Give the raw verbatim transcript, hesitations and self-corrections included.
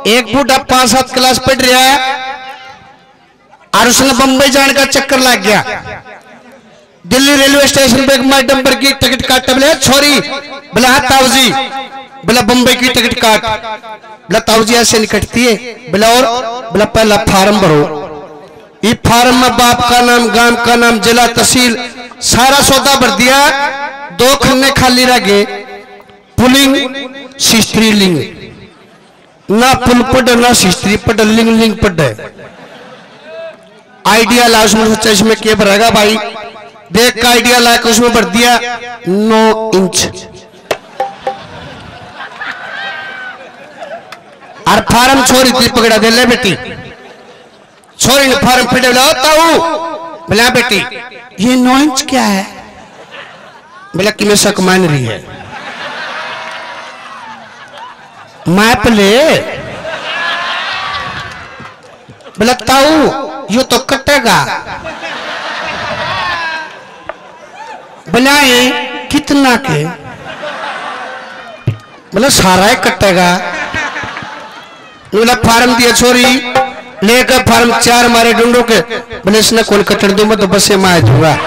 एक बूढ़ा पांच सात क्लास पढ़ रहा है और उसने बम्बई जाने का चक्कर लग गया। दिल्ली रेलवे स्टेशन पे एक मैडम पर की टिकट काट, बोले, "छोरी," बोला, "हाँ ताऊ जी।" बोला, "बम्बई की टिकट काट।" बोला, "ताऊ जी, ऐसे नहीं कटती है।" बोला, "और?" बोला, "पहला फार्म भरो।" ये फार्म में बाप का नाम, गांव का नाम, जिला, तहसील, सारा सौदा भर दिया। दो खन्ने खाली रह गए, पुलिंग, स्त्रीलिंग। ना पुल पढ़े, ना स्त्री पढ़े, लिंग लिंग पढ़े। आइडिया ला उसमें, सोचा इसमें के भरेगा भाई, देख का आइडिया ला के उसमें भर दिया नौ इंच। और फार्म छोरी थी पकड़ा दे, "ले बेटी।" छोरी ने फार्म पढ़े, बोला, "ओ ताऊ," बोला, "बेटी, ये नौ इंच क्या है?" बोला, "कि मैं शक मान रही है, माप ले।" बोला, "ताऊ, यो तो कटेगा।" बोला, "ए, कितना के?" बोला, "सारा ही कटेगा।" बोला, फार्म दिया छोरी, लेकर फार्म चार मारे ढूंढो के, बोले, "इसने कौन कटन दूं, मैं तो बसे में आ जाऊंगा।"